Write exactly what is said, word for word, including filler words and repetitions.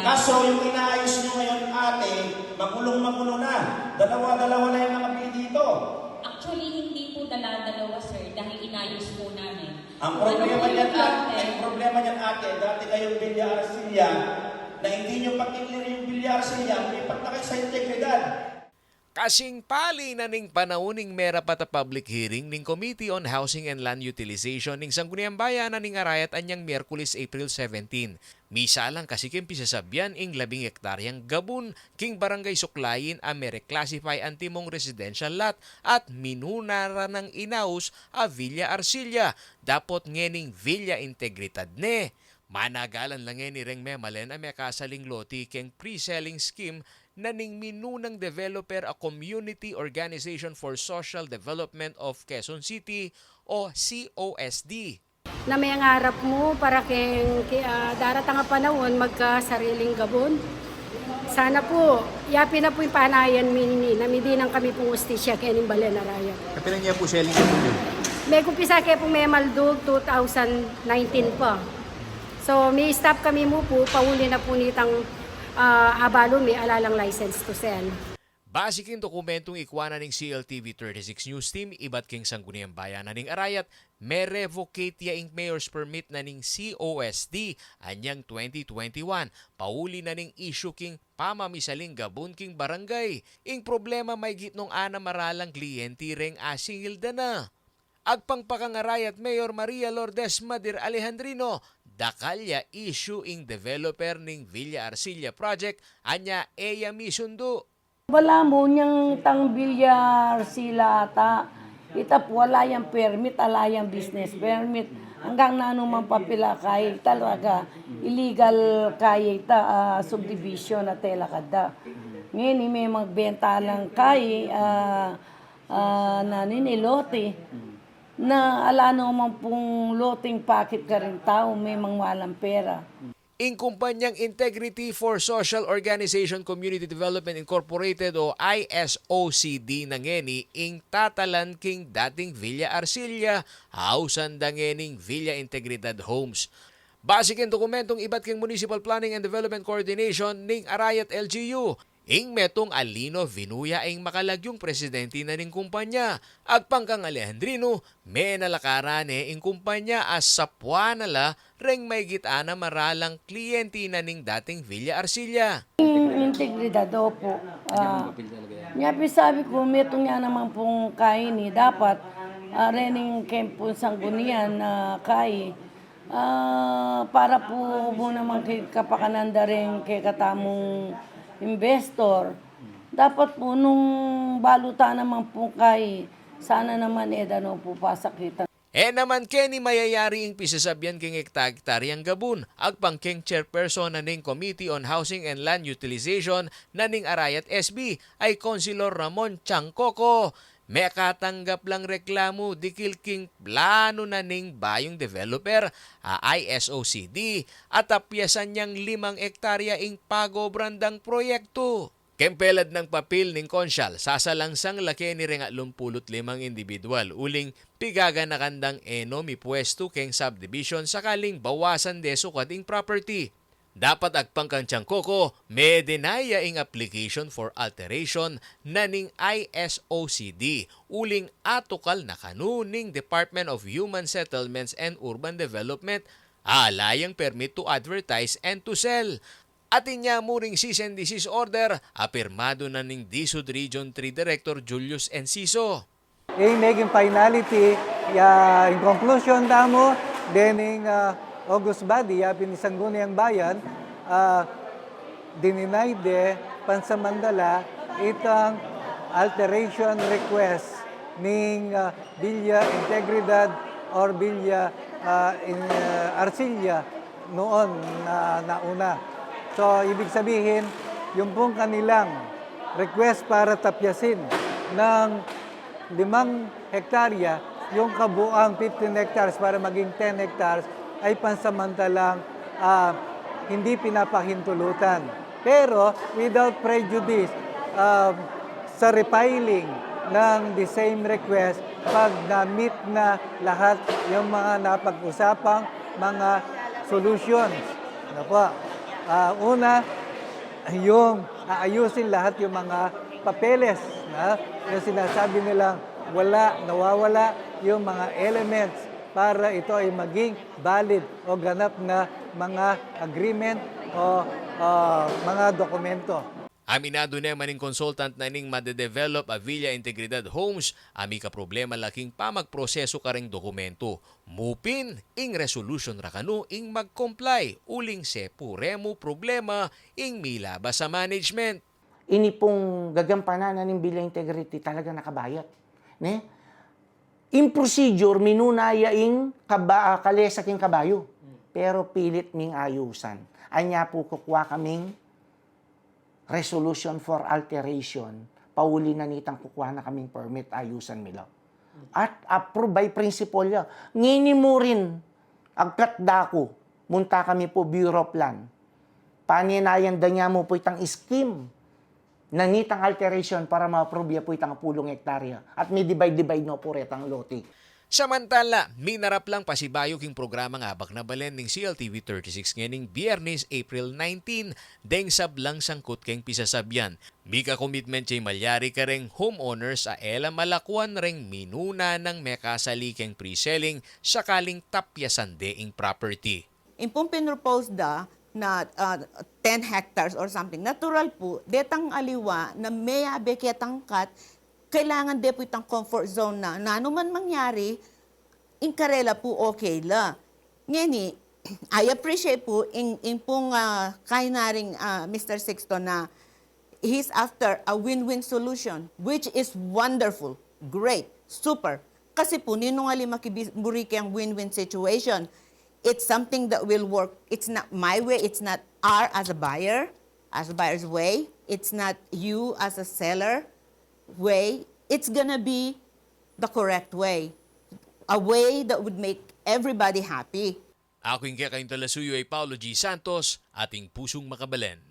Kaso yung inaayos nyo ngayon, ate, magulong-magulo na. Dalawa-dalawa na yung nakabili dito. Actually, hindi po dala-dalawa, sir, dahil inayos po namin. Ang problema niyan, ate, ang problema niyan, ate, dati kayong Villa Arcilla, na hindi nyo pa-clear yung Villa Arcilla, lumipat na kayo sa Integridad. Kasing pali na ning panaun ning merapat a public hearing ning Committee on Housing and Land Utilization ning Sangguniang Bayan na ning Arayat anyang Miyerkules, April seventeen. Misalang kasi king pisasabyan ing labing ektaryang gabun king Barangay Suklayin a mere-classify antimong residential lot at minuna ra nang inaus a Villa Arcilla, dapot ngening Villa Integridad ne. Managalan la ngeni reng memalen a mekasaling lote keng pre-selling scheme na ning minunang developer a Community Organization for Social Development of Quezon City o C O S D. Na mengarap mu para keng, ke-, ah, daratang a panaun magkasariling gabun. Sana po, yapin na po ing panayan mi ini, na midinan kami pung ustisya kening balen a rayat. Kapilan ya pu selling gabun yu? Megumpisa ke pung memaldug two thousand nineteen pa. So, mi-stop kami mu pu, pauli na pu nitang, ah, abalu mi, ala lang license to sell. Base king dokumentong ikua na ning C L T V thirty-six News Team ibat king Sangguniang Bayan na ning Arayat, me-revocate ya ing mayor's permit na ning C O S D anyang twenty twenty-one, pauli na ning issue king pamamisaling gabun king barangay. Ing problema, maygit nung anam a ralang kliyente reng asingil da na. Agpang pa kang Arayat Mayor Maria Lourdes Madir Alejandrino, dakal ya issue ing developer ning Villa Arcilla Project, anya e ya misundu. Balamu nyang tang Villa Arcilla ata, ita pu ala yang permit, ala yang business permit. Anggang nanu mang papil a kayi, talaga illegal kayi ita, ah, subdivision a telakad da. Ngeni me magbenta lang kayi, ah, ah, nanu ini, lote. Na ala no man pung loteng pakit karing tau, memang walang pera. Ing kumpanyang Integrity for Social Organization Community Development Incorporated o I S O C D na ngeni ing tatalan king dating Villa Arcilla, ausan da ngening Villa Integridad Homes. Base king dokumentong ibat king Municipal Planning and Development Coordination ning Arayat L G U, ing metung a Lino Vinuya ing makalagyung presidente na ning kumpanya. Agpang kang Alejandrino, menalakaran ne ing kumpanya a sapua na la reng maygit anam a ralang kliyente na ning dating Villa Arcilla. Ing Integridad, opo. Ah, nya pin sabi ku, metung ya naman pung kayi ini, dapat, ah, rening keng pung sanggunian na kayi, ah, para pu mu naman keng kapakanan da reng kekatamung investor. Dapat pu nung balu ta naman pung kayi, sana naman e da no pu pasakitan. E naman keni mayayari ing pisasabyan keng ekta-ektaryang gabun. Agpang keng chairperson na ning Committee on Housing and Land Utilization na ning Arayat S B, a i Councilor Ramon Changcoco, mekatanggap lang reklamu dikil king planu na ning bayung developer, a I S O C D, a tapyasan yang limang ektarya ing pagobran dang proyektu. Keng pelad nang papil ning konsyal, sasalangsang la keni reng atlumpulu't limang indibidwal uling pigaganakan dang e no mipwestu keng subdivision sakaling bawasan de sukat ing property. Dapat agpang kang Changcoco, me-deny ya ing application for alteration na ning I S O C D uling atukal na kanu ning Department of Human Settlements and Urban Development, ala yang permit to advertise and to sell. Atin ya mu ring cease and desist order a pirmadu na ning DISUD Region three Director Julius Enciso. Ing meging finality, ya, in conclusion tamu, dening, ah, August body, yapin ning Sangguniang Bayan, ah, dininay de pansamantala itang alteration request ning, ah, Villa Integridad or Villa, ah, in, ah, Arcilla noon na nauna. So, ibig sabihin, yung pong kanilang request para tapyasin ng limang hektarya, yung kabuang fifteen hectares para maging ten hectares ay pansamantalang, ah, hindi pinapahintulutan. Pero without prejudice, ah, sa refiling ng the same request, Pag na-meet na lahat yung mga napag-usapang mga solutions. Ano po? Ah, una, yung aayusin lahat yung mga papeles, na yung sinasabi nilang wala, nawawala yung mga elements para ito ay maging valid o ganap na mga agreement o, ah, mga dokumento. Aminadu ne man ing consultant na ning madedevelop a Villa Integridad Homes a mikaproblema la king pamagprosesu kareng dokumentu. Mu pin ing resolution ra kanu ing mag-comply, uling sepu re mu problema ing milabas a management. Ini pung gagampanan na ning Villa Integrity talaga nakabayat, ne? Ing procedure, minuna ya ing kaba-, ah, kalesa king kabayu. Pero pilit ming ayusan. Anya pu kukua kaming resolution for alteration, pauli na nitang kukua na kaming permit, ayusan mi la. At approve by principal ya. Ngeni mu rin, agkat da ku, munta kami pu Bureau of Land. Paninayan da nya mu pu itang scheme na nitang alteration para ma-approve ya pu itang pulung hektarya. At mi-divide-divide no pu retang lote. Samantala, minarap lang pasibayu king programang Abak na Balen ning C L T V thirty-six ngening Biernes, April nineteen, deng sablang sangkut keng pisasabian. Mika-commitment ya ing malyari kareng homeowners a e la malakuan reng minuna nang mekasali keng pre-selling sakaling tapyasan de ing property. Ing pung pinropose da na, ah, ten hectares or something. Natural pu, detang aliwa na meyabe ketang cut, kailangan de pu itang comfort zone na, nanu man mangyari, ing karela pu okay la. Ngeni, I appreciate pu ing, ing pung, ah, kainaring, ah, Mister Sixto na he's after a win-win solution, which is wonderful, great, super. Kasi pu, ninung ali makiburi keng win-win situation? It's something that will work. It's not my way, it's not our as a buyer, as a buyer's way. It's not you as a seller way. It's gonna be the correct way. A way that would make everybody happy. Aku ing kekayung talasuyu ay Paulo G Santos, ating pusung makabalen.